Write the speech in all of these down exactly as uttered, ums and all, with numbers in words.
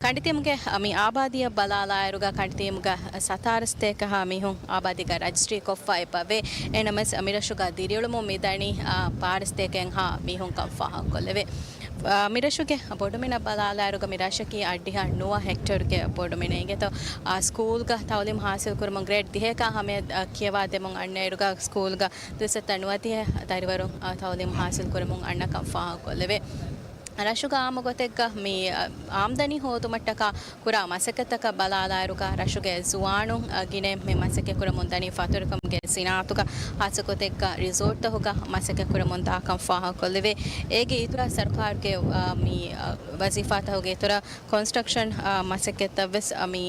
ކަނޑިތީމުގެ މި އާބާދީއަށް ބަލާލާއިރުގަ ކަނޑިތީމުގަ ސަތާރަ ސަތޭކަ ހާ މީހުން އާބާދީގަ ރަޖިސްޓްރީ ކޮށްފަ އެބަވޭ. އެނަމަސް މިރަށުގަ ދިރިއުޅުމުން މިދަނީ އާ، ބާރަ ސަތޭކައެއްހާ މީހުންކަން ފާހަގަކޮށްލެވޭ. އާ، މިރަށުގެ ބޮޑުމިނަށް ބަލާލާއިރުގަ މި ރަށަކީ އަށްޑިހަ ނުވަ ހެކްޓަރުގެ ބޮޑުމިނެއް އިނގޭތޯ. އާ، ސްކޫލްގަ ތައުލީމް ހާސިލް ކުރަމުން ގްރޭޑް ދިހައަކާ ހަމަޔަށް އާ، ކިޔަވާ ދެމުން އަންނައިރުގަ ސްކޫލްގަ ދުއިސައްތަ ނުވަދިހަ ދަރިވަރުން އާ، ތައުލީމް ހާސިލް ކުރަމުން އަންނަކަން ފާހަގަކޮށްލެވޭ. ރަށުގަ އާއްމު ގޮތެއްގަ މި، އަ، އާމްދަނީ ހޯދުމަށްޓަކާ ކުރާ މަސައްކަތްތަކަށް ބަލާލާއިރުގަ ރަށުގެ ޒުވާނުން، އަ، ގިނައިން މި މަސައްކަތް ކުރަމުން ދަނީ ފަތުރުކަމުގެ ސިނާއަތުގަ ހާއްސަ ގޮތެއްގަ ރިސޯޓްތަކުގަ މަސައްކަތް ކުރަމުން ދާކަން ފާހަގަކޮށްލެވޭ. އޭގެ އިތުރަށް ސަރުކާރުގެ، އަ، މި، އަ، ވަޒީފާތަކުގެ އިތުރަށް ކޮންސްޓްރަކްޝަން، އަ، މަސައްކަތްތައްވެސް، އަ، މި،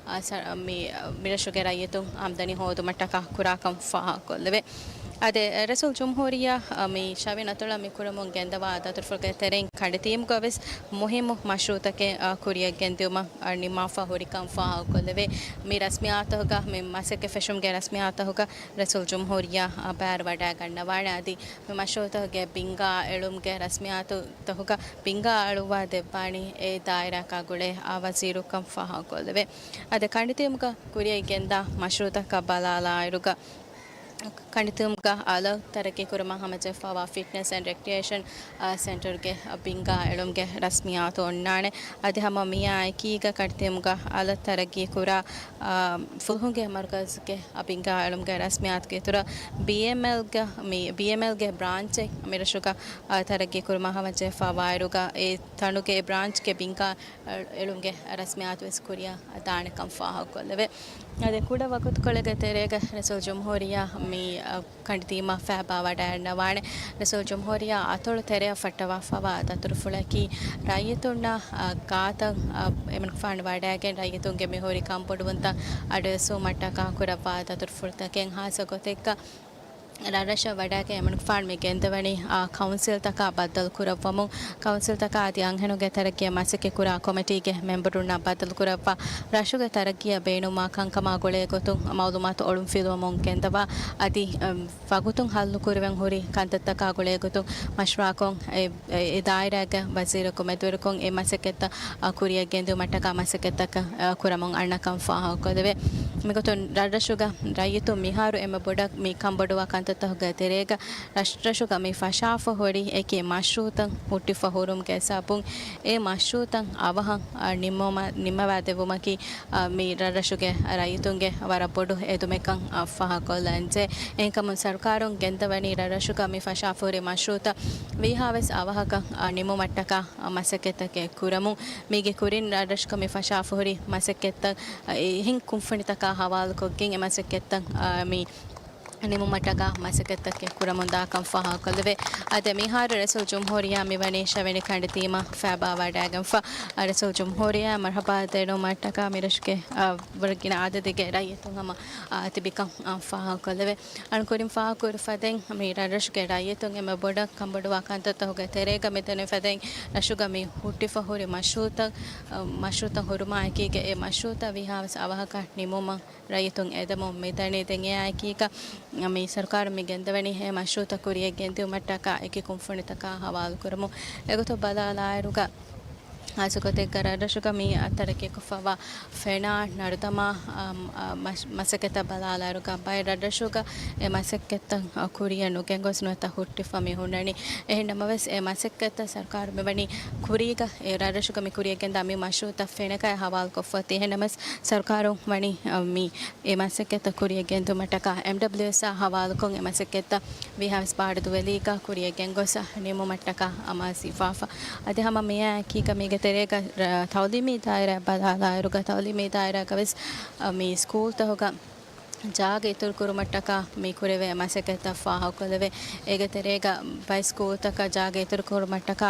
އަ، ސަ-، މި، އަ، މިރަށުގެ ރައްޔިތުން އާމްދަނީ ހޯދުމަށްޓަކާ ކުރާކަން ފާހަގަކޮށްލެވޭ. އާދެ، ރައީސުލްޖުމްހޫރިއްޔާ، އަ، މި ޝަވި ނަތޮޅަށް މި ކުރަމުން ގެންދަވާ ދަތުރުފުޅުގެ ތެރެއިން ކަނޑިތީމުގަ ވެސް މުހިއްމު މަޝްރޫއުތަކެއް، އަ، ކުރިއަށް ގެންދިއުމަށް، އަ، ނިންމާފަ ހުރިކަން ފާހަގަކޮށްލެވޭ. މި ރަސްމިއްޔާތުތަކުގަ މި މަސައްކަތް ފެށުމުގެ ރަސްމިއްޔާތުތަކުގަ ރައީސުލްޖުމްހޫރިއްޔާ، އަ، ބައިވެރިވަޑައިގަންނަވާނެ. އަދި މި މަޝްރޫއުތަކުގެ ބިންގާ އެޅުމުގެ ރަސްމިއްޔާތުތަކުގަ ބިންގާ އަޅުއްވާ ދެއްވާނީ އެ ދާއިރާއަކާ ގުޅޭ، އަ، ވަޒީރުކަން ފާހަގަކޮށްލެވޭ. އަދި ކަނޑިތީމުގަ ކުރިއަށް ގެންދާ މަޝްރޫއުތަކަށް ބަލާލާއިރުގަ، ކަނޑިތީމުގަ އަލަށް ތަރައްގީ ކުރުމަށް ހަމަޖެހިފައިވާ ފިޓްނަސް އެންޑް ރެކްރިއޭޝަން، އާ، ސެންޓަރުގެ ބިންގާ އެޅުމުގެ ރަސްމިއްޔާތު އޮންނާނެ. އަދި ހަމަ މިއާ އެކީގަ ކަނޑިތީމުގަ އަލަށް ތަރައްގީ ކުރާ، އާ، ފުލުހުންގެ މަރުކަޒުގެ ބިންގާ އެޅުމުގެ ރަސްމިއްޔާތުގެ އިތުރަށް ބީއެމްއެލްގެ، މި ބީއެމްއެލްގެ ބްރާންޗެއް މިރަށުގަ، އާ، ތަރައްގީ ކުރުމަށް ހަމަޖެހިފައިވާއިރުގަ އެ ތަނުގެ އެ ބްރާންޗްގެ ބިންގާ އެޅުމުގެ ރަސްމިއްޔާތު ވެސް ކުރިއަށް ދާނެކަން ފާހަގަކޮށްލެވޭ. އަދި ކުޑަ ވަގުތުކޮޅެއްގެ ތެރޭގަ ރައީސުލްޖުމްހޫރިއްޔާ މި، އަ، ކަނޑިތީމަށް ފައިބާވަޑައިގަންނަވާނެ. ރައީސުލްޖުމްހޫރިއްޔާ އަތޮޅު ތެރެއަށް ފައްޓަވާފައިވާ ދަތުރުފުޅަކީ ރައްޔިތުންނަށް، އަ، ގާތަށް، އަ، އެމަނިކުފާނު ވަޑައިގެން ރައްޔިތުންގެ މިހުރި ކަންބޮޑުވުންތައް އަޑުއެއްސުވުމަށްޓަކާ ކުރައްވާ ދަތުރުފުޅުތަކެއް ހާއްސަ ގޮތެއްގަ ރަށްރަށަށް ވަޑައިގެން އެމަނިކުފާނު މި ގެންދަވަނީ، އާ، ކައުންސިލްތަކާ ބައްދަލުކުރައްވަމުން، ކައުންސިލްތަކާ އަދި އަންހެނުންގެ ތަރައްގީއަށް މަސައްކަތްކުރާ ކޮމިޓީގެ މެމްބަރުންނާ ބައްދަލުކުރައްވާ، ރަށުގެ ތަރައްގީއަށް ބޭނުންވާ ކަންކަމާ ގުޅޭގޮތުން މައުލޫމާތު އޮޅުންފިލުވަމުން ގެންދަވާ، އަދި، އަ، ވަގުތުން ހައްލުކުރެވެން ހުރި ކަންތައްތަކާ ގުޅޭގޮތުން މަޝްވަރާކޮށް، އެ، އެ، އެ ދާއިރާގެ ވަޒީރަކު މެދުވެރިކޮށް އެ މަސައްކަތްތައް، އަ، ކުރިއަށް ގެންދިއުމަށްޓަކާ މަސައްކަތްތަކަށް، އަ، ކުރަމުން އަންނަކަން ފާހަގަކޮށްލެވޭ. މިގޮތުން ރަށްރަށުގަ ރައްޔިތުން މިހާރު އެންމެ ބޮޑަށް މި ކަންބޮޑުވާ ކަންތައްތަކުގެ ތެރޭގަ ރަށްރަށުގަ މި ފަށާފަ ހުރި އެކި މަޝްރޫއުތައް ހުއްޓިފަ ހުރުމުގެ ސަބަބުން އެ މަޝްރޫއުތައް އަވަހަށް، އަ، ނިންމުމަ-، ނިންމަވާދެއްވުމަކީ، އަ، މި ރަށްރަށުގެ ރައްޔިތުންގެ ވަރަށް ބޮޑު އެދުމެއްކަން، އަ، ފާހަގަކޮށްލަންޖެ. އެހެންކަމުން ސަރުކާރުން ގެންދަވަނީ ރަށްރަށުގަ މި ފަށާފަ ހުރި މަޝްރޫއުތައް ވީހާވެސް އަވަހަކަށް، އަ، ނިންމުމަށްޓަކާ، އަ، މަސައްކަތްތަކެއް ކުރަމުން. މީގެ ކުރިން ރަށްރަށުގަ މި ފަށާފަ ހުރި މަސައްކަތްތައް، އެހެން ކުންފުނިތަކާ ހަވާލުކޮށްގެން އެ މަސައްކަތްތައް، އާ، މި ނިމުމަށްޓަކާ މަސައްކަތްތަކެއް ކުރަމުން ދާކަން ފާހަގަކޮށްލެވޭ. އަދި މިހާރު ރައީސުލްޖުމްހޫރިއްޔާ މިވަނީ ޝަވިނި ކަނޑިތީމަށް ފައިބާވަޑައިގެންފަ. ރައީސުލްޖުމްހޫރިއްޔާ މަރުހަބާ ދެނުމަށްޓަކާ މިރަށުގެ، އާ، ވަރަށް ގިނަ އަދަދެއްގެ ރައްޔިތުން ހަމަ، އާ، ތިބިކަން، އާ، ފާހަގަކޮށްލެވޭ. އަން ކުރިން ފާހަގަކުރި ފަދައިން މި ރަށްރަށުގެ ރައްޔިތުން އެންމެ ބޮޑަށް ކަންބޮޑުވާ ކަންތައްތަކުގެ ތެރޭގަ މިދަނީ ފަދައިން ރަށުގަ މި ހުއްޓިފަ ހުރި މަޝްރޫއުތައް، އަ، މަޝްރޫއުތައް ހުރުމާ އެކީގަ އެ މަޝްރޫއުތައް ވީހާވެސް އަވަހަކަށް ނިމުމަށް ރައްޔިތުން އެދެމުން މިދަނީ. ދެން އެއާ އެކީގަ މި ސަރުކާރުން މި ގެންދަވަނީ އެ މަޝްރޫއުތައް ކުރިއަށް ގެންދިއުމަށްޓަކާ އެކި ކުންފުނިތަކާ ހަވާލުކުރަމުން. އެގޮތަށް ބަލާލާއިރުގަ ހާއްސަ ގޮތެއްގަ ރަށްރަށުގަ މި ތަރައްގީކޮށްފައިވާ ފެނާ ނަރުދަމާ، އަ، މަ-، މަސައްކަތަށް ބަލާލާއިރުގަ ބައެއް ރަށްރަށުގަ އެ މަސައްކަތްތައް، އަ، ކުރިއަށް ނުގެންގޮސް ނުވަތަ ހުއްޓިފަ މި ހުންނަނީ. އެހެން ނަމަވެސް އެ މަސައްކަތްތައް ސަރުކާރު މިވަނީ ކުރީގަ އެ ރަށްރަށުގަ މި ކުރިއަށް ގެންދާ މި މަޝްރޫއުތައް ފެނަކައި ހަވާލުކޮށްފަ އޮތީ. އެހެން ނަމަވެސް ސަރުކާރުން ވަނީ، އަ، މި އެ މަސައްކަތްތައް ކުރިއަށް ގެންދުމަށްޓަކާ އެމްޑަބްލިއުއެސްއާ ހަވާލުކޮށް އެ މަސައްކަތްތައް ވީހާވެސް ބާރަ ދުވެލީގަ ކުރިއަށް ގެންގޮސް ނިމުމަށްޓަކާ އަމާޒުވެފަ. އަދި ހަމަ މިއާ އެކީގަ މީގެ ތެރޭގަ ރ-، ތައުލީމީ ދާއިރާ ބަލާލާއިރުގަ ތައުލީމީ ދާއިރާގަ ވެސް، އަ، މި ސްކޫލްތަކުގަ ޖާގަ އިތުރުކުރުމަށްޓަކާ މި ކުރެވޭ މަސައްކަތްތައް ފާހަގަކޮށްލެވޭ. އޭގެ ތެރޭގަ ބައެއް ސްކޫލްތަކަށް ޖާގަ އިތުރުކުރުމަށްޓަކާ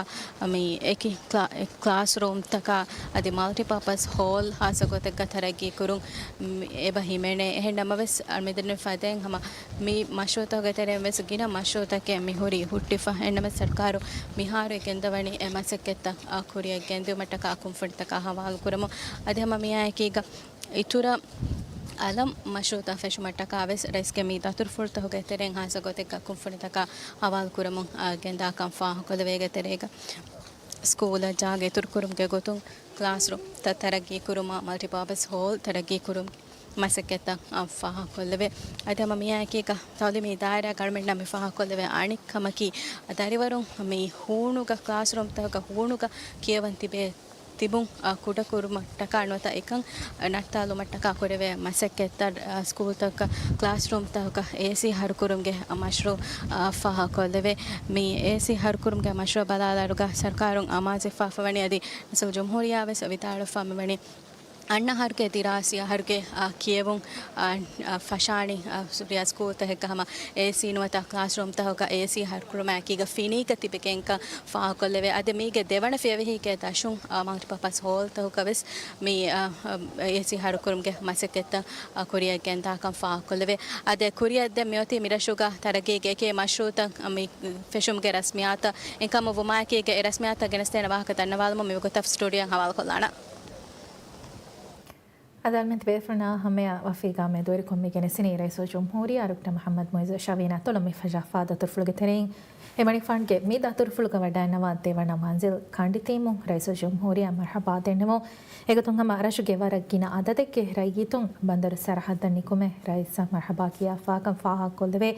މި އެކި ކްލާ-، އެ ކްލާސްރޫމްތަކާ އަދި މަލްޓިޕާޕަސް ހޯލް ހާއްސަ ގޮތެއްގަ ތަރައްގީ ކުރުން މި އެބަ ހިމެނޭ. އެހެން ނަމަވެސް، އަ، މިދެންނެވި ފަދައިން ހަމަ މި މަޝްރޫއުތަކުގެ ތެރެއިން ވެސް ގިނަ މަޝްރޫއުތަކެއް މި ހުރީ ހުއްޓިފަ. އެހެން ނަމަވެސް ސަރުކާރު މިހާރު ގެންދަވަނީ އެ މަސައްކަތްތައް، އަ، ކުރިއަށް ގެންދިއުމަށްޓަކާ ކުންފުނިތަކާ ހަވާލު ކުރަމުން. އަދި ހަމަ މިއާއެކީގަ އިތުރަށް އަލަށް މަޝްރޫއުތައް ފެށުމަށްޓަކާ ވެސް ރައީސްގެ މި ދަތުރުފުޅުތަކުގެ ތެރެއިން ހާއްސަ ގޮތެއްގަ ކުންފުނިތަކާ ހަވާލު ކުރަމުން، އާ، ގެންދާކަން ފާހަގަކޮށްލެވޭ. އޭގެ ތެރޭގަ ސްކޫލަށް ޖާގަ އިތުރުކުރުމުގެ ގޮތުން ކްލާސްރޫމްތައް ތަރައްގީކުރުމަށް، މަލްޓިޕާޕަސް ހޯލް ތަރައްގީކުރުމަށް މަސައްކަތްތައް ފާހަގަކޮށްލެވޭ. އަދި ހަމަ މިއާއެކީގަ ތައުލީމީ ދާއިރާގަ އަޅުމެންނަށް މި ފާހަގަކޮށްލެވޭ އަނެއް ކަމަކީ، ދަރިވަރުން މި ހޫނުގަ، ކްލާސްރޫމްތަކުގަ ހޫނުގަ ކިޔަވަން ތިބޭ ތިބުން، އަ، ކުޑަކުރުމަށްޓަކާ ނުވަތަ އެކަން ނައްތާލުމަށްޓަކާ ކުރެވޭ މަސައްކަތްތައް، އަ، ސްކޫލްތަކަށް، ކްލާސްރޫމްތަކަށް އޭސީ ހަރުކުރުމުގެ މަޝްރޫއު، އަ، ފާހަގަކޮށްލެވޭ. މި އޭސީ ހަރުކުރުމުގެ މަޝްރޫއު ބަލާލާއިރުގަ ސަރުކާރުން އަމާޒުވެފަވަނީ. އަދި ރައީސުލްޖުމްހޫރިއްޔާ ވެސް ވިދާޅުވެފަ މިވަނީ އަންނަ އަހަރުގެ ދިރާސީ އަހަރުގެ، އާ، ކިޔެވުން، އާ، އާ، ފަށާނީ، އާ، ސުރިޔާ ސްކޫލްތަކެއްގަ ހަމަ އޭސީ ނުވަތަ ކްލާސްރޫމްތަކުގަ އޭސީ ހަރުކުރުމާއެކީގަ ފިނީގަ ތިބެގެންކަން ފާހަގަކޮށްލެވޭ. އަދި މީގެ ދެވަނަ ފިޔަވަހީގެ ދަށުން، އާ، މަލްޓިޕާޕަސް ހޯލްތަކުގަ ވެސް މި، އާ، އާ، އޭސީ ހަރުކުރުމުގެ މަސައްކަތްތައް، އާ، ކުރިއަށް ގެންދާކަން ފާހަގަކޮށްލެވޭ. އަދި ކުރިއަށް ދެން މިއޮތީ މިރަށުގަ ތަރައްގީގެ އެކި މަޝްރޫއުތައް، އާ، މި ފެށުމުގެ ރަސްމިއްޔާތަށް އެކަމަށް ވުމާއެކީގަ އެ ރަސްމިއްޔާތަށް ގެނެސްދޭނެ ވާހަކަ ދަންނަވާލުމަށް މިވަގުތަށް ސްޓޫޑިއޯއަށް ހަވާލުކޮށްލާނަން. އަދި އަޅުމެން ތިބޭފުޅުންނާ ހަމަޔަށް ވަފީގާ މެދުވެރިކޮށް މި ގެނެސްދިނީ ރައީސުލްޖުމްހޫރިއްޔާ ޑޮކްޓަރ މުޙައްމަދު މުޢިއްޒު ޝަވީން އަތޮޅު މި ފަށާފާ ދަތުރުފުޅުގެ ތެރެއިން އެމަނިކުފާނުގެ މި ދަތުރުފުޅުގަ ވަޑައިންނަވާ ދެވަނަ މަންޒިލް ކަނޑިތީމުން ރައީސުލްޖުމްހޫރިއްޔާ މަރްޙަބާ ދެންނެވުން. އެގޮތުން ހަމަ ރަށުގެ ވަރަށް ގިނަ އަދަދެއްގެ ރައްޔިތުން ބަނދަރު ސަރަހައްދަށް ނިކުމެ ރައީސަށް މަރްޙަބާ ކިޔާފާކަން ފާހަގަކޮށްލެވޭ.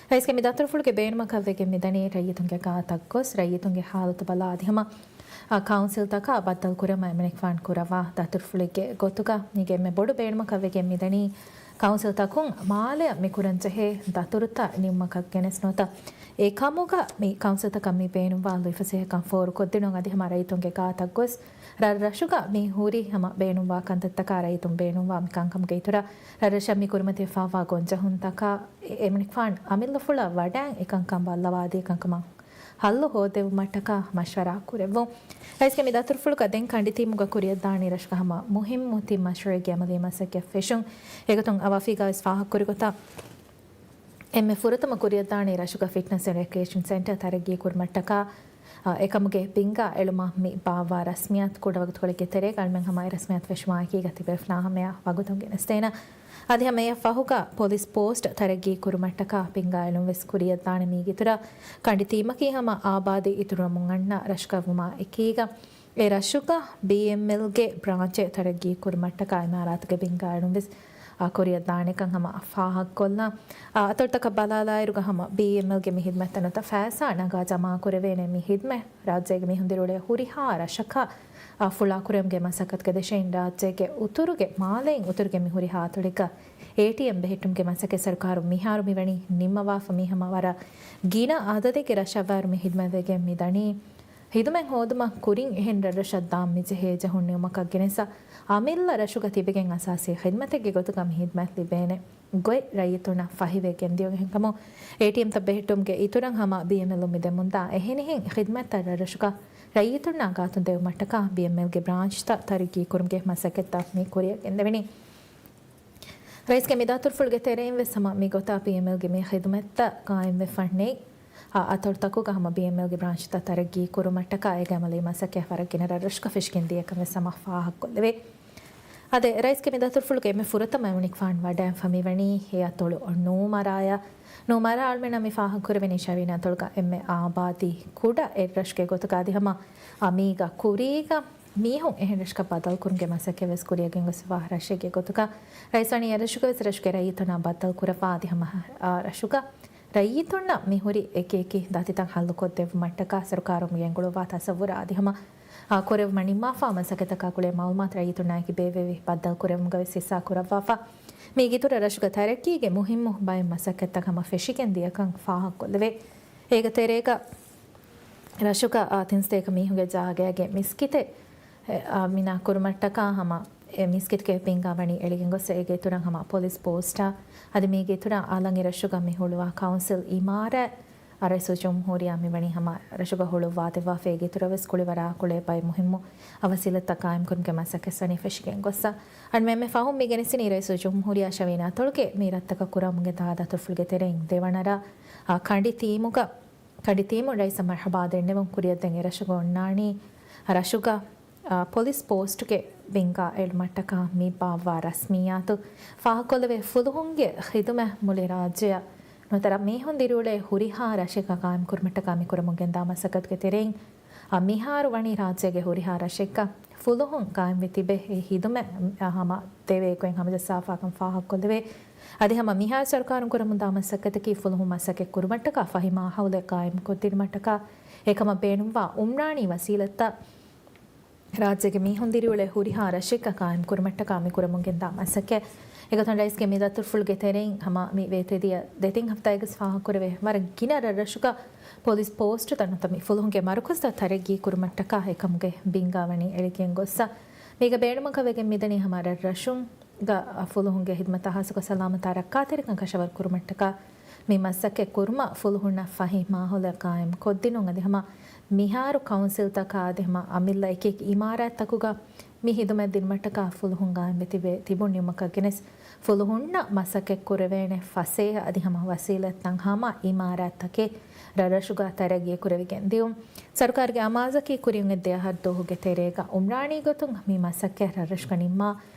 ރައީސްގެ މި ދަތުރުފުޅުގެ ބޭނުމަކަށް ވެގެން މިދަނީ ރައްޔިތުންގެ ގާތަށް ގޮސް ރައްޔިތުންގެ ހާލަތު ބަލާ އަދި ހަމަ އާ، ކައުންސިލްތަކާ ބައްދަލުކުރަމަށް އެމަނިކުފާނު ކުރައްވާ ދަތުރުފުޅެއްގެ ގޮތުގަ މީގެ އެންމެ ބޮޑު ބޭނުމަކަށް ވެގެން މިދަނީ ކައުންސިލްތަކުން މާލެއަށް މިކުރަންޖެހޭ ދަތުރުތައް ނިމުމަކަށް ގެނެސް ނުވަތަ އެކަމުގަ މި ކައުންސިލްތަކަށް މި ބޭނުންވާ ލުއިފަސޭހަކަން ފޯރުކޮށްދިނުން އަދި ހަމަ ރައްޔިތުންގެ ގާތަށް ގޮސް ރަށްރަށުގަ މި ހުރި ހަމަ ބޭނުންވާ ކަންތައްތަކާ ރައްޔިތުން ބޭނުންވާ މި ކަންކަމުގެ އިތުރަށް ރަށްރަށަށް މި ކުރިމަތިވެފަވާ ގޮންޖެހުންތަކާ އެ-، އެމަނިކުފާނު އަމިއްލަފުޅަށް ވަޑައިން އެކަންކަން ބައްލަވާދީ ކަންކަމަށް ހައްލު ހޯދެވުމަށްޓަކާ މަޝްވަރާ ކުރެއްވުން. ރައީސްގެ މި ދަތުރުފުޅުގަ ދެން ކަނޑިތީމުގަ ކުރިއަށްދާނީ ރަށުގަ ހަމަ މުހިއްމު ތިން މަޝްރޫއެއްގެ އަމަލީ މަސައްކަތް ފެށުން. އެގޮތުން އަވަފީގަ ވެސް ފާހަގަކުރި ގޮތަށް، އެންމެ ފުރަތަމަ ކުރިއަށްދާނީ ރަށުގަ ފިޓްނަސް އެންޑް ރެކްރިއޭޝަން ސެންޓަރ ތަރައްގީ ކުރުމަށްޓަކާ، އާ، އެކަމުގެ ބިންގާ އެޅުމަށް މި ބާއްވާ ރަސްމިއްޔާތު ކުޑަވަގުތުކޮޅެއްގެ ތެރޭގަ އަޅުމެން ހަމަ އެ ރަސްމިއްޔާތު ފެށުމާއެކީގަ ތިބޭފުޅުންނާ ހަމަޔަށް ވަގުތުން ގެނެސްދޭނަން. އަދި ހަމަ އެއަށް ފަހުގަ ޕޮލިސް ޕޯސްޓް ތަރައްގީ ކުރުމަށްޓަކާ ބިންގާ އެޅުން ވެސް ކުރިއަށްދާނެ. މީގެ އިތުރަށް ކަނޑިތީމަކީ ހަމަ އާބާދީ އިތުރުވަމުން އަންނަ ރަށުގައިވުމާ އެކީގަ، އެ ރަށުގަ ބީއެމްއެލްގެ ބްރާންޗެއް ތަރައްގީ ކުރުމަށްޓަކާ އިމާރާތުގެ ބިންގާ އެޅުން ވެސް، އާ، ކުރިއަށްދާނެކަން ހަމަ ފާހަގަކޮށްލާ. އާ، އަތޮޅުތަކަށް ބަލާލާއިރުގަ ހަމަ ބީއެމްއެލްގެ މި ހިދުމަތްތައް ނުވަތަ ފައިސާ ނަގާ ޖަމާކުރެވޭނެ މި ހިދުމަތް ރާއްޖޭގެ މީހުން ދިރިއުޅޭ ހުރިހާ ރަށަކަށް، އާ، ފުޅާކުރެވުމުގެ މަސައްކަތުގެ ދެށެއިން ރާއްޖޭގެ އުތުރުގެ މާލެއިން އުތުރުގެ މި ހުރިހާ އަތޮޅެއްގަ އޭޓީއެމް ބެހެއްޓުމުގެ މަސައްކަތް ސަރުކާރުން މިހާރު މިވަނީ ނިންމަވާފަ. މީ ހަމަ ވަރަށް ގިނަ އަދަދެއްގެ ރަށަށްވާއިރު މި ހިދުމަތްވެގެން މިދަނީ. ހިދުމަތް ހޯދުމަށް ކުރިން އެހެން ރަށްރަށަށް ދާން މިޖެހޭ ޖެހުން ނިމުމަކަށް ގެނެސް، އަމިއްލަ ރަށުގަ ތިބެގެން އަސާސީ ޚިދުމަތެއްގެ ގޮތުގަ މި ހިދުމަތް ލިބޭނެ ގޮތް ރައްޔިތުންނަށް ފަހިވެގެން ދިޔުން. އެހެންކަމުން އޭޓީއެމްތައް ބެހެއްޓުމުގެ އިތުރަށް ހަމަ ބީއެމްއެލުން މި ދެމުންދާ އެހެނިހެން ޚިދުމަތްތައް ރަށްރަށުގަ ރައްޔިތުންނާ ގާތުން ދެވުމަށްޓަކާ ބީއެމްއެލްގެ ބްރާންޗްތައް ތަރައްގީ ކުރުމުގެ މަސައްކަތްތައް މި ކުރިއަށް ގެންދެވެނީ. ރައީސްގެ މި ދަތުރުފުޅުގެ ތެރެއިން ވެސް ހަމަ މިގޮތާ ބީއެމްއެލްގެ މި ޚިދުމަތްތައް ގާއިމްވެފަ ނެތް، އާ، އަތޮޅުތަކުގަ ހަމަ ބީއެމްއެލްގެ ބްރާންޗްތައް ތަރައްގީ ކުރުމަށްޓަކާ އޭގެ އަމަލީ މަސައްކަތް ވަރަށް ގިނަ ރަށްރަށުގަ ފެށިގެން ދިޔަކަން ވެސް ހަމަ ފާހަގަކޮށްލެވޭ. އަދި ރައީސްގެ މި ދަތުރުފުޅުގެ އެންމެ ފުރަތަމަ އެމަނިކުފާނު ވަޑައިންފަ މިވަނީ އެ އަތޮޅު ނޫމަރާޔަށް. ނޫމަރާ އަޅުމެންނަށް މި ފާހަގަކުރެވެނީ ޝަވީން އަތޮޅުގަ އެންމެ އާބާދީ ކުޑަ އެއްރަށުގެ ގޮތުގަ އަދި ހަމަ އަ، މީގަ ކުރީގަ މީހުން އެހެން ރަށަކަށް ބަދަލުކުރުމުގެ މަސައްކަތް ވެސް ކުރިއަށް ގެންގޮސްފަވާ ރަށެއްގެ ގޮތުގަ ރައީސް ވަނީ އެރަށުގަ ވެސް ރަށުގެ ރައްޔިތުންނާ ބައްދަލުކުރައްވާ އަދި ހަމަ، އަ، ރަށުގަ ރައްޔިތުންނަށް މި ހުރި އެކި އެކި ދަތިތައް ހައްލުކޮށްދެއްވުމަށްޓަކާ ސަރުކާރުން ގެންގުޅުއްވާ ތަސައްވުރާ އަދި ހަމަ، އަ، ކުރެވުމަށް ނިންމާފާ މަސައްކަތަކާ ގުޅޭ މައުލޫމާތު ރައްޔިތުންނާއެކީ ބޭއްވެވި ބައްދަލުކުރެވުމުގަ ވެސް ހިއްސާ ކުރައްވާފަ. މީގެ އިތުރަށް ރަށުގަ ތަރައްގީގެ މުހިއްމު ބައެއް މަސައްކަތްތައް ހަމަ ފެށިގެން ދިޔަކަން ފާހަގަކޮށްލެވޭ. އޭގެ ތެރޭގަ ރަށުގަ، އާ، ތިން ސަތޭކަ މީހުންގެ ޖާގައިގެ މިސްކިތެއް، އެ، އާ، ބިނާ ކުރުމަށްޓަކާ ހަމަ އެ މިސްކިތުގެ ބިންގާ ވަނީ އެޅިގެން ގޮސް އޭގެ އިތުރަށް ހަމަ ޕޮލިސް ޕޯސްޓާ އަދި މީގެ އިތުރަށް އަލަށް އެ ރަށުގަ މި ހުޅުވާ ކައުންސިލް އިމާރާތް އަ، ރައީސުލްޖުމްހޫރިއްޔާ މިވަނީ ހަމަ ރަށުގަ ހުޅުއްވާދެއްވާފަ އޭގެ އިތުރަށް ވެސް ކުޅިވަރާ ކުޅޭ ބައެއް މުހިއްމު އަވަސީލަތްތައް ޤާއިމްކުރުމުގެ މަސައްކަތް ވެސް ވަނީ ފެށިގެން ގޮއްސަ. އަންމެ އެންމެ ފަހުން މި ގެނެސްދިނީ ރައީސުލްޖުމްހޫރިއްޔާ ޝަވީން އަތޮޅުގެ މި ރަށްތަކަށް ކުރަމުގެ ދާ ދަތުރުފުޅުގެ ތެރެއިން ދެވަނަ ރަށް، އާ، ކަނޑި ތީމުގަ ކަނޑި ތީމުން ރައީސަށް މަރްޙަބާ ދެންނެވުން. ކުރިއަށްދެން އެރަށުގަ އޮންނާނީ ރަށުގަ، އާ، ޕޮލިސް ޕޯސްޓުގެ ބިންގާ އެޅުމަށްޓަކާ މި ބާއްވާ ރަސްމިއްޔާތު ފާހަގަކޮށްލެވޭ. ފުލުހުންގެ ޚިދުމަތް މުޅި ރާއްޖެއަށް ނުވަތަ މީހުން ދިރިއުޅޭ ހުރިހާ ރަށެއްގަ ޤާއިމްކުރުމަށްޓަކާ މި ކުރަމުން ގެންދާ މަސައްކަތުގެ ތެރެއިން އަ، މިހާރު ވަނީ ރާއްޖޭގެ ހުރިހާ ރަށެއްގަ ފުލުހުން ގާއިމްވެ ތިބެ އެ ހިދުމަތް ހަމަ ދެވޭ ގޮތް ހަމަޖައްސާފާކަން ފާހަގަކޮށްލެވޭ. އަދި ހަމަ މިހާރު ސަރުކާރުން ކުރަމުންދާ މަސައްކަތަކީ ފުލުހުން މަސައްކަތް ކުރުމަށްޓަކާ ފަހި މާހައުލެއް ގާއިމްކޮށްދިނުމަށްޓަކާ އެކަމަށް ބޭނުންވާ އުމްރާނީ ވަސީލަތްތައް ރާއްޖޭގެ މީހުން ދިރިއުޅޭ ހުރިހާ ރަށެއްގަ ގާއިމްކުރުމަށްޓަކާ މި ކުރަމުން ގެންދާ މަސައްކަތް. އެގޮތުން ރައީސްގެ މި ދަތުރުފުޅުގެ ތެރެއިން ހަމަ މި ވޭތެދިޔަ ދެތިން ހަފްތާއެއްގަސް ފާހަގަކުރެވޭ ވަރަށް ގިނަ ރަށްރަށުގަ ޕޮލިސް ޕޯސްޓުތައް ނުވަތަ މި ފުލުހުންގެ މަރުކަޒުތައް ތަރައްގީ ކުރުމަށްޓަކާ އެކަމުގެ ބިންގާވަނީ އެޅިގެން ގޮއްސަ. މީގެ ބޭނުމަކަށް ވެގެން މިދަނީ ހަމަ ރަށްރަށުން ގަ ފުލުހުންގެ ހިދުމަތާ ހާއްސަކޮށް ސަލާމަތާ ރައްކާތެރިކަން ކަށަވަރު ކުރުމަށްޓަކާ މި މަސައްކަތް ކުރުމަށް ފުލުހުންނަށް ފަހި މާހައުލެއް ގާއިމް ކޮށްދިނުން އަދި ހަމަ މިހާރު ކައުންސިލްތަކާ އަދި ހަމަ އަމިއްލަ އެކި އެކި އިމާރާތްތަކުގަ މި ހިދުމަތް ދިނުމަށްޓަކާ ފުލުހުން ގާއިމްވެ ތިބެ ތިބުން ނިމުމަކަށް ގެނެސް ފުލުހުންނަށް މަސައްކަތް ކުރެވޭނެ ފަސޭހަ އަދި ހަމަ ވަސީލަތްތައް ހަމަ އިމާރާތްތަކެއް ރަށްރަށުގަ ތަރައްގީ ކުރެވިގެން ދިޔުން. ސަރުކާރުގެ އަމާޒަކީ ކުރިއަށް އޮތް ދެއަހަރު ދުވަހުގެ ތެރޭގަ އުމްރާނީ ގޮތުން މި މަސައްކަތް ރަށްރަށުގަ ނިންމާ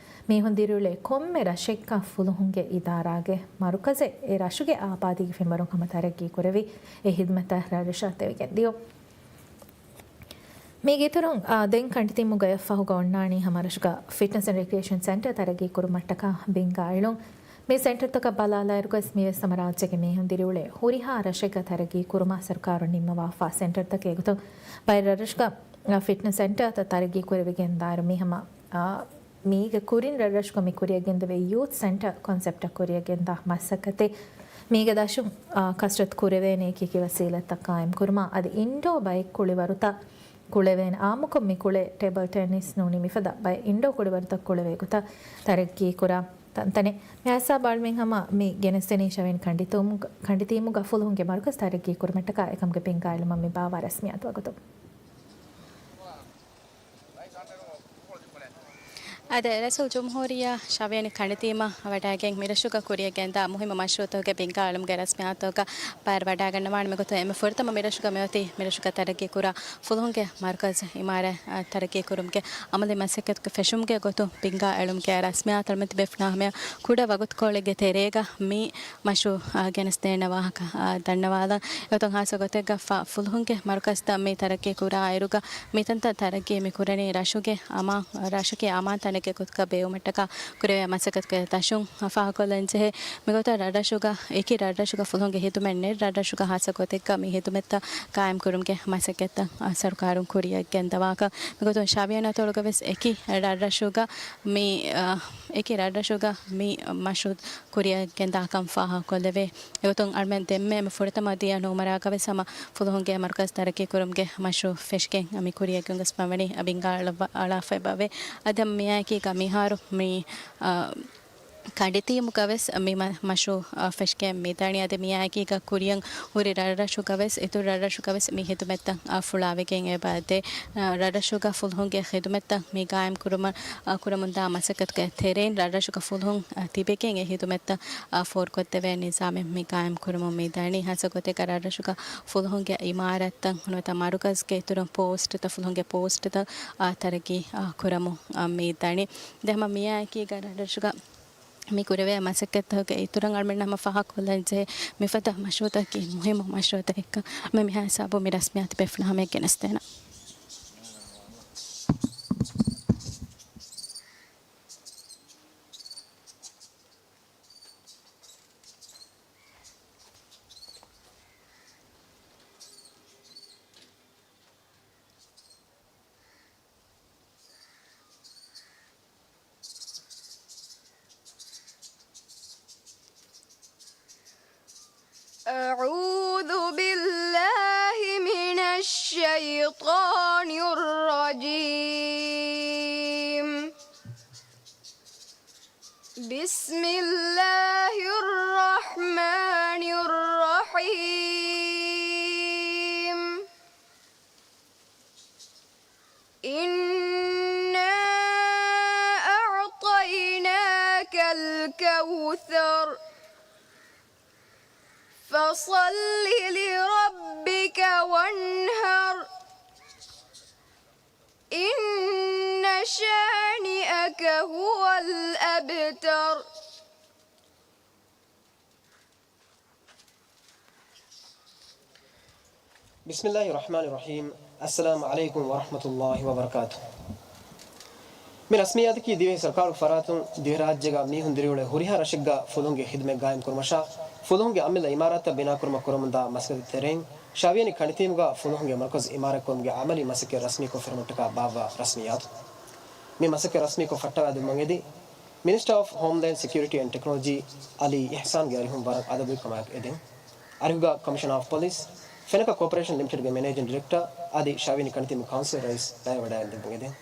މީހުން ދިރިއުޅޭ ކޮންމެ ރަށެއްގަ ފުލުހުންގެ އިދާރާގެ މަރުކަޒެއް އެ ރަށުގެ އާބާދީގެ ފެންވަރުން ހަމަ ތަރައްގީ ކުރެވި އެ ހިދުމަތަށް ރަށްރަށަށް ދެވިގެން ދިޔުން. މީގެ އިތުރުން، އާ، ދެން ކަނޑިތީމުގަޔަށް ފަހުގަ އޮންނާނީ ހަމަ ރަށުގަ ފިޓްނަސް އެންޑް ރެކްރިއޭޝަން ސެންޓަރ ތަރައްގީ ކުރުމަށްޓަކާ ބިންގާ އެޅުން. މި ސެންޓަރތަކަށް ބަލާލާއިރުގަސް މިވެސް ހަމަ ރާއްޖޭގެ މީހުން ދިރިއުޅޭ ހުރިހާ ރަށެއްގަ ތަރައްގީ ކުރުމަށް ސަރުކާރުން ނިންމަވާފާ ސެންޓަރތަކެއް ގޮތުން ބައެއް ރަށްރަށުގަ، އާ، ފިޓްނަސް ސެންޓަރތައް ތަރައްގީ ކުރެވިގެންދާއިރު މި ހަމަ، އާ، މީގެ ކުރިން ރަށްރަށުގަ މި ކުރިއަށް ގެންދެވޭ ޔޫތް ސެންޓަރ ކޮންސެޕްޓަށް ކުރިއަށް ގެންދާ މަސައްކަތެއް. މީގެ ދަށުން، އާ، ކަސްރަތު ކުރެވޭނެ އެކި އެކި ވަސީލަތްތައް ގާއިމް ކުރުމަށް އަދި އިންޑޯ ބައެއް ކުޅިވަރުތައް ކުޅެވޭނެ. އާއްމުކޮށް މި ކުޅޭ ޓޭބަލް ޓެނިސް ނޫނީ މިފަދަ ބައެއް އިންޑޯ ކުޅިވަރުތައް ކުޅެވޭ ގޮތަށް ތަރައްގީ ކުރާ ތަންތަނެއް. މި ހިސާބަށް އަޅުމެން ހަމަ މި ގެނެސްދެނީ ޝަވިޔަނި ކަނޑިތީމުގަ، ކަނޑިތީމުގަ ފުލުހުންގެ މަރުކަޒު ތަރައްގީ ކުރުމަށްޓަކާ އެކަމުގެ ބިންގާ އެޅުމަށް މި ބާއްވާ ރަސްމިއްޔާތު ވަގުތު. އާދެ، ރައީސުލްޖުމްހޫރިއްޔާ ޝަވިޔަނި ކަނޑިތީމަށް ވަޑައިގެން މިރަށުގަ ކުރިއަށް ގެންދާ މުހިއްމު މަޝްރޫއުތަކުގެ ބިންގާ އެޅުމުގެ ރަސްމިއްޔާތުގަ ބައިވެރިވަޑައިގަންނަވާނެ. މިގޮތުން އެންމެ ފުރަތަމަ މިރަށުގަ މިއޮތީ މިރަށުގަ ތަރައްގީ ކުރާ ފުލުހުންގެ މަރުކަޒު އިމާރާތް، އާ، ތަރައްގީ ކުރުމުގެ އަމަލީ މަސައްކަތުގެ ފެށުމުގެ ގޮތުން ބިންގާ އެޅުމުގެ ރަސްމިއްޔާތު އަޅުމެން ތިބޭފުޅުންނާ ހަމަޔަށް ކުޑަ ވަގުތުކޮޅެއްގެ ތެރޭގަ މި މަޝްރޫއު، އާ، ގެނެސްދޭނެ ވާހަކަ، އާ، ދަންނަވާލަން. އެގޮތުން ހާއްސަ ގޮތެއްގަ ފު-، ފުލުހުންގެ މަރުކަޒުތައް މި ތަރައްގީ ކުރާ އިރުގަ މިތަންތަން ތަރައްގީ މި ކުރަނީ ރަށުގެ އަމާ-، ރަށަކީ އަމާން ތަނެއްގެ ގޮތުގަ ބެއްވުމަށްޓަކާ ކުރެވޭ މަސައްކަތުގެ ދަށުން ފާހަގަކޮށްލަންޖެހޭ. މިގޮތަށް ރަށްރަށުގަ އެކި ރަށްރަށުގަ ފުލުހުންގެ ހިދުމަތް ނެތް ރަށްރަށުގަ ހާއްސަ ގޮތެއްގަ މި ހިދުމަތްތައް ގާއިމް ކުރުމުގެ މަސައްކަތްތައް، އާ، ސަރުކާރުން ކުރިއަށް ގެންދަވާކަން. މިގޮތުން ޝަވިޔަނި އަތޮޅުގަ ވެސް އެކި ރަށްރަށުގަ މި، އާ، އެކި ރަށްރަށުގަ މި މަޝްރޫއު ކުރިއަށް ގެންދާކަން ފާހަގަކޮށްލެވޭ. އެގޮތުން އަޅުމެން ދެންމެ އެންމެ ފުރަތަމަ ދިޔަ ނޫމަރާގަ ވެސް ހަމަ ފުލުހުންގެ މަރުކަޒު ތަރައްގީ ކުރުމުގެ މަޝްރޫއު ފެށިގެން މި ކުރިއަށް ގެންގޮސްފަ ވަނީ ބިންގާ އަޅާފައި ބައެއް. އަދި މިއާއެކީގަ މިހާރު މި، އާ، ކަނޑިތީމުގަ ވެސް މި މަ-، މަޝްރޫއު، އާ، ފެށިގެން މިދަނީ. އަދި މިއާއެކީގަ ކުރިއަށް ހުރި ރަށްރަށުގަ ވެސް، އިތުރު ރަށްރަށުގަ ވެސް މި ހިދުމަތްތައް، އާ، ފުޅާވެގެން އެބަ ދޭ. ރަށްރަށުގަ ފުލުހުންގެ ޚިދުމަތްތައް މި ގާއިމް ކުރުމަށް، އާ، ކުރަމުންދާ މަސައްކަތުގެ ތެރެއިން ރަށްރަށުގަ ފުލުހުން، އާ، ތިބެގެން އެ ހިދުމަތްތައް، އާ، ފޯރުކޮށްދެވޭ ނިޒާމެއް މި ގާއިމް ކުރަމުން މި ދަނީ. ހާއްސަ ގޮތެއްގަ ރަށްރަށުގަ ފުލުހުންގެ އިމާރާތްތައް ނުވަތަ މަރުކަޒުގެ އިތުރުން ޕޯސްޓުތައް، ފުލުހުންގެ ޕޯސްޓުތައް، އާ، ތަރައްގީ، އާ، ކުރަމުން، އާ، މި ދަނީ. ދެން ހަމަ މިއާއެކީގަ ރަށްރަށުގަ މި ކުރެވޭ މަސައްކަތްތަކުގެ އިތުރަށް އަޅުމެންނަށް ހަމަ ފާހަގަކޮށްލަންޖެހޭ މިފަދަ މަޝްރޫއުތަކަކީ މުހިއްމު މަޝްރޫއުތަކެއްކަން. މި މިހާ ހިސާބުން މި ރަސްމިއްޔާތު ބޭފުޅުންނާ ހަމަޔަށް ގެނެސްދޭނަން. أعوذ بالله من الشيطان الرجيم. بسم الله الرحمن الرحيم. إنا أعطيناك الكوثر. فصل لربك وانحر. إن شانئك هو الأبتر. بسم الله الرحمن الرحيم. އައްސަލާމު ޢަލައިކުމް ވަރަޙްމަތުﷲި ވަބަރަކާތު. މި ރަސްމިއްޔާތަކީ ދިވެހި ސަރުކާރުގެ ފަރާތުން ދިވެހިރާއްޖޭގަ މީހުން ދިރިއުޅޭ ހުރިހާ ރަށެއްގަ ފުލުހުންގެ ޚިދުމަތް ގާއިމް ކުރުމަށާ، ފުލުހުންގެ އަމިއްލަ އިމާރާތްތައް ބިނާކުރުމަށް ކުރަމުންދާ މަސައްކަތް ތެރެއިން، ޝާވިޔަނި ކަނޑިތީމުގަ ފުލުހުންގެ މަރުކަޒު އިމާރާތްކުރުމުގެ އަމަލީ މަސައްކަތް ރަސްމީކޮށް ފެށުމަށްޓަކާ ބާއްވާ ރަސްމިއްޔާތު. މި މަސައްކަތް ރަސްމީކޮށް ފައްޓަވާދެއްވުމަށް އެދި، މިނިސްޓަރ އޮފް ހޯމްލޭންޑް ސެކިއުރިޓީ އެންޑް ޓެކްނޮލޮޖީ އަލީ އިޙްސާންގެ އަރިހުން ވަރަށް އަދަބުވެރިކަމާއެކު އެދެން. އަރިހުގަ ކޮމިޝަނަރ އޮފް ޕޮލިސް، ފެނަކަ ކޯޕަރޭޝަން ލިމިޓެޑްގެ މެނޭޖިން ޑިރެކްޓަރ އަދި ޝާވިޔަނި ކަނޑިތީމު ކައުންސިލް ރައީސް ބައިވެވަޑައިގެން ދެއްވުން އެދެން.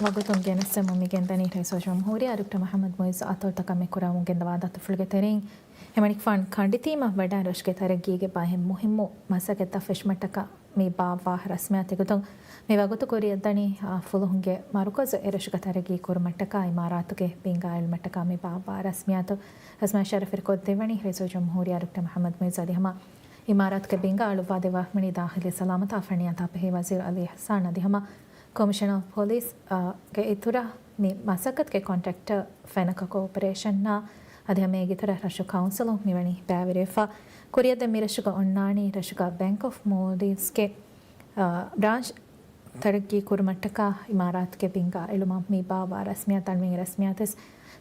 ވަގުތުން ގެނެސްދެމުން މި ގެންދަނީ ރައީސުލްޖުމްހޫރިއްޔާ ޑޮކްޓަރ މުޙައްމަދު މުޢިއްޒު އަތޮޅުތަކަށް މި ކުރަމުން ގެންދަވާ ދަތުރުފުޅުގެ ތެރެއިން ހެމަނިކުފާނު ކަނޑިތީމަށް ވަޑައިން ރަށުގެ ތަރައްގީގެ ބައެއް މުހިއްމު މަސައްކަތްތައް ފެށުމަށްޓަކާ މި ބާއްވާ ރަސްމިއްޔާތެއް ގޮތުން މި ވަގުތު ކުރިއަށްދަނީ، އާ، ފުލުހުންގެ މަރުކަޒު އެ ރަށުގަ ތަރައްގީ ކުރުމަށްޓަކާ އިމާރާތުގެ ބިންގާ އެޅުމަށްޓަކާ މި ބާއްވާ ރަސްމިއްޔާތު. ރަސްމިއްޔާ ޝަރަފުވެރިކޮށްދެއްވަނީ ރައީސުލްޖުމްހޫރިއްޔާ ޑޮކްޓަރ މުޙައްމަދު މުޢިއްޒު. އަދި ހަމަ އިމާރާތުގެ ބިންގާ އަޅުއްވާދެއްވާފަ ވަނީ ދާޚިލީ ސަލާމަތާ ފަނިޔާތާ ބެހޭ ވަޒީރު އަލީ އިޙްސާން އަދި ހަމަ ކޮމިޝަނަރ އޮފް ޕޮލިސް، އާ، ގެ އިތުރަށް މި މަސައްކަތުގެ ކޮންޓްރެކްޓަރ ފެނަކަ ކޯޕަރޭޝަންއާ އަދި ހަމައޭގެ އިތުރަށް ރަށު ކައުންސިލުން މިވަނީ ބައިވެރިވެފަ. ކުރިއަށްދޭން މި ރަށުގަ އޮންނާނީ ރަށުގަ ބޭންކް އޮފް މޯލްޑިވްސްގެ، އާ، ބްރާންޗް ތަރައްގީ ކުރުމަށްޓަކާ އިމާރާތުގެ ބިންގާ އެޅުމަށް މި ބާއްވާ ރަސްމިއްޔާތު. އަޅުމެން ރަސްމިއްޔާތުވެސް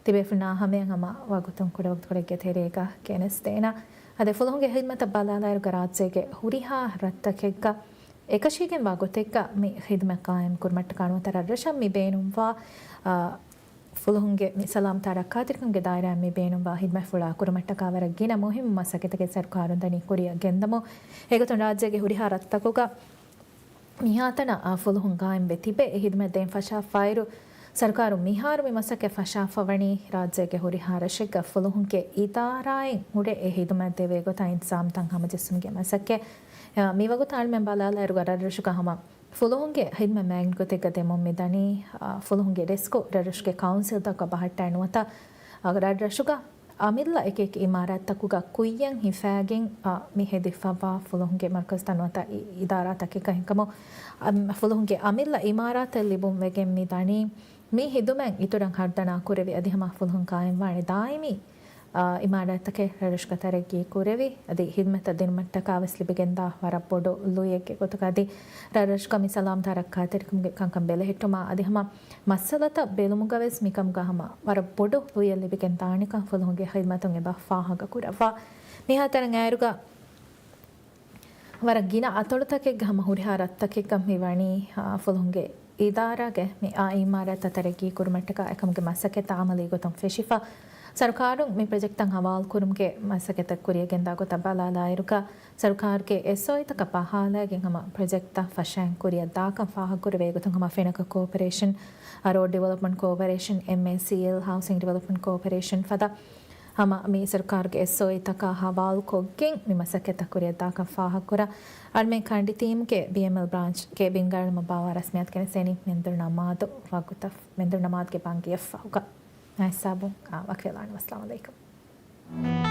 ތިބޭފުޅުންނާ ހަމަޔަށް ހަމަ ވަގުތުން ކުޑަވަގުތުކޮޅެއްގެ ތެރޭގަ ގެނެސްދޭނަން. އަދި ފުލުހުންގެ ޚިދްމަތަށް ބަލާލާއިރުގަ ރާއްޖޭގެ ހުރިހާ ރަށްތަކެއްގަ އެކަށީގެންވާ ގޮތެއްގަ މި ޚިދުމަތް ޤާއިމް ކުރުމަށްޓަކާ ނުވަތަ ރަށްރަށަށް މި ބޭނުންވާ، އާ، ފުލުހުންގެ މި ސަލާމަތާ ރައްކާތެރިކަމުގެ ދާއިރާއިން މި ބޭނުންވާ ޚިދުމަތް ފުޅާ ކުރުމަށްޓަކާ ވަރަށް ގިނަ މުހިއްމު މަސައްކަތެއްގެ ސަރުކާރުން ދަނީ ކުރިއަށް ގެންދަމުން. އެގޮތުން ރާއްޖޭގެ ހުރިހާ ރަށްތަކުގަ މިހާތަނަށް އާ ފުލުހުން ޤާއިމްވެ ތިބެ، އެ ޚިދުމަތް ދޭން ފަށާފައިރު، ސަރުކާރުން މިހާރު މި މަސައްކަތް ފަށާފަ ވަނީ ރާއްޖޭގެ ހުރިހާ ރަށެއްގަ ފުލުހުންގެ އިދާރާއިން ހުރެ އެ ޚިދުމަތް ދެވޭ ގޮތާ އިންތިޒާމްތައް ހަމަޖެއްސުމުގެ މަސައްކަތް. އާ، މިވަގުތު އަޅުމެން ބަލާލާއިރުގަ ރަށްރަށުގަ ހަމަ ފުލުހުންގެ ޚިދުމަތް މާތް ގޮތެއްގަ ދެމުން މިދަނީ، އާ، ފުލުހުންގެ ޑެސްކު ރަށްރަށުގެ ކައުންސިލްތަކަށް ބަހައްޓާ ނުވަތަ، އާ، ރަށްރަށުގަ އަމިއްލަ އެކިއެކި އިމާރާތްތަކުގަ ކުއްޔަށް ހިފާގެން، އާ، މި ހެދިފައިވާ ފުލުހުންގެ މަރުކަޒުތައް ނުވަތަ އި-، އިދާރާތަކެއްގަ ހެންކަމުން، އަ، ފުލުހުންގެ އަމިއްލަ އިމާރާތެއް ލިބުން ވެގެން މިދަނީ. މި ޚިދުމަތް އިތުރަށް ހަރުދަނާ ކުރެވި އަދި ހަމަ ފުލުހުން ޤާއިމްވާނެ ދާއިމީ، އާ، އިމާރާތްތަކެއް ރަށްރަށުގަ ތަރައްގީ ކުރެވި އަދި ޚިދުމަތްތައް ދިނުމަށްޓަކާވެސް ލިބިގެންދާ ވަރަށް ބޮޑު ލުއިއެއްގެ ގޮތުގަ އަދި ރަށްރަށުގަ މި ސަލާމަތާ ރައްކާތެރިކަމުގެ ކަންކަން ބެލެހެއްޓުމާ އަދި ހަމަ މައްސަލަތައް ބެލުމުގަވެސް މިކަމުގަ ހަމަ ވަރަށް ބޮޑު ލުއިއެއް ލިބިގެން ދާނެކަން ފުލުހުންގެ ޚިދުމަތުން އެބަ ފާހަގަ ކުރައްވާ. މިހާތަނަށް އައިރުގަ ވަރަށް ގިނަ އަތޮޅުތަކެއްގަ ހަމަ ހުރިހާ ރަށްތަކެއްގަ މި ވަނީ، އާ، ފުލުހުންގެ އިދާރާގެ މި އާ އިމާރާތްތައް ތަރައްގީ ކުރުމަށްޓަކާ އެކަމުގެ މަސައްކަތްތައް އަމަލީ ގޮތުން ފެށިފަ. ސަރުކާރުން މި ޕްރޮޖެކްޓްތައް ހަވާލު ކުރުމުގެ މަސައްކަތްތައް ކުރިއަށް ގެންދާ ގޮތަށް ބަލާލާއިރުގަ، ސަރުކާރުގެ އެސްއޯއީތަކަށް ބަހާލައިގެން ހަމަ ޕްރޮޖެކްޓްތައް ފަށައިން ކުރިއަށް ދާކަން ފާހަގަކުރެވޭ ގޮތުން ހަމަ ފެނަކަ ކޯޕަރޭޝަން، އަ، ރޯޑް ޑިވެލޮޕްމަންޓް ކޯޕަރޭޝަން، އެމްއޭސީއެލް، ހައުސިން ޑިވެލޮޕްމަންޓް ކޯޕަރޭޝަން ފަދަ ހަމަ މި ސަރުކާރުގެ އެސްއޯއީތަކާ ހަވާލުކޮށްގެން މި މަސައްކަތްތައް ކުރިއަށްދާކަން ފާހަގަކުރާ. އަޅުމެން ކަނޑިތީމުގެ ބީއެމްއެލް ބްރާންޗްގެ ބިންގާ އެޅުމަށް ބާއްވާ ރަސްމިއްޔާތު ގެނެސްދޭނީ މެންދުރު ނަމާދު ވަގުތަށް، މެންދުރު ނަމާދުގެ ބަންގިއަށްފަހުގަ. އާ ހިސާބުން، އާ، ވަކިވެލާނަން. އައްސަލާމު ޢަލައިކުމް.